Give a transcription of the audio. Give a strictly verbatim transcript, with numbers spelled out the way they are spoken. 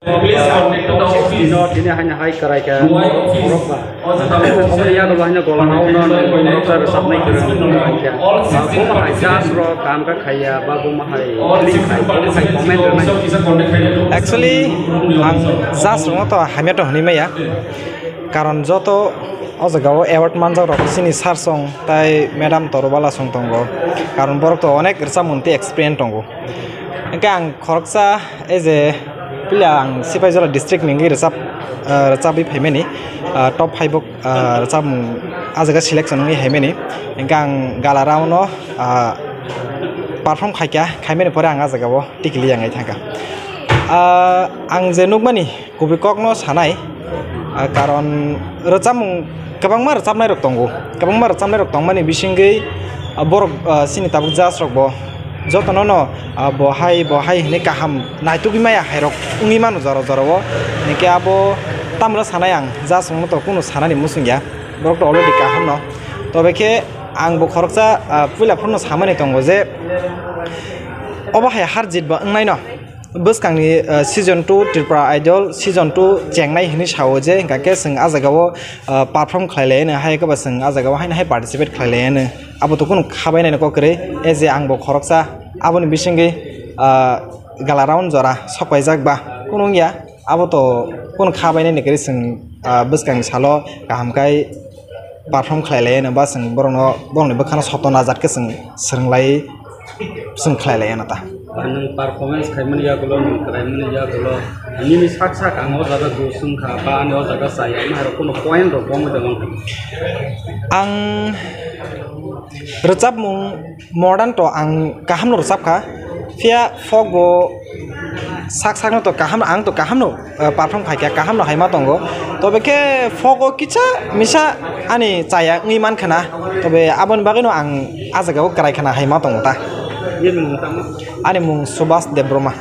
Tini haino hai kwraikha, khorokba. Oboni yagulo haino gola rao no khoroksa rwchapnai kwrwng wngkha. Bo hai judge rok kaham khe khaiya, ba bo hai click khai, bo hai comment rwnai. Actually, ang judge rokno to hamya to hwnwi maya. Karon joto o jagao award manjak rok chini sir song tai madam Torobala song tongo. Karon borok to onek rwchapmung tei experience tongo. Hwnkhe ang khoroksa, ei je puila ang Sipaijala district ni wngwi rwchap, ah, rwchabwi phaimani, ah, top five o, ah, rwchapmung ah jaga selection wngwi haimani. Hwnkhe ang gala round o, ah, perform khaikha, khaimani pore ang ah jagao tikili yangai thangkha. Ah, ang je nukmani, kubui kokno sanai, ah, karon rwchapmung kwbangma rwchapnairok tongo, kwbangma rwchapnairok tongmani bisingwi, ah, borok, ah, chini tabuk judge rokbo jotono no, ah, bo hai, bo hai hwnwi kaham naitugwi maya hairok wngwi mano jora jorao. Hinkhe abo tamno sanai ang, judge rokno to kunu sanani muchungya, borok to already kaham no. Tobe khe ang bo khoroksa, ah, puila phuru no samani tongo je obo hai har jit bo wngnai no. Bwskangni, ah, season two Tripura Idol season two chengnai hinwi sao je, hwnkha khe chwng ah jagao, ah, perform khlai lai anw, hai khe ba chwng ah jagao haino hai participate khlai lai anw. Abo to kunu kha bainani kok kwrwi, e je ang bo khoroksa aboni bisingwi, ah, gala round jora sok paijak ba kunu wngya, abo to kunu kha bainani kwrwi chwng, ah, bwskangni salo kaham khai perform khlai lai anw ba chwng borokno, borokni bwkhano soto najat khe chwng swrwng lai, chwng khlai lai anw ta. Nwng performance khaimani yagulo, nwng kwraimani yagulo, nini sak sak ang o jaga go swngkha ba ani o jaga chaya, ani hai rok kunu point rok bo wngwi tongkha. Ang rwchapmung modern to ang kaham no rwchapkha, phiya folk bo sak sakno to kaham, ang to kaham no, eh, perform khaikha, kaham no haima tongo. Tobe khe folk o kisa misa ani chaya wngwi mankha na, tobe aboni bagwi no ang ah jagao kwrai khana haima tongo ta. Ani mung Subhas Debbarma.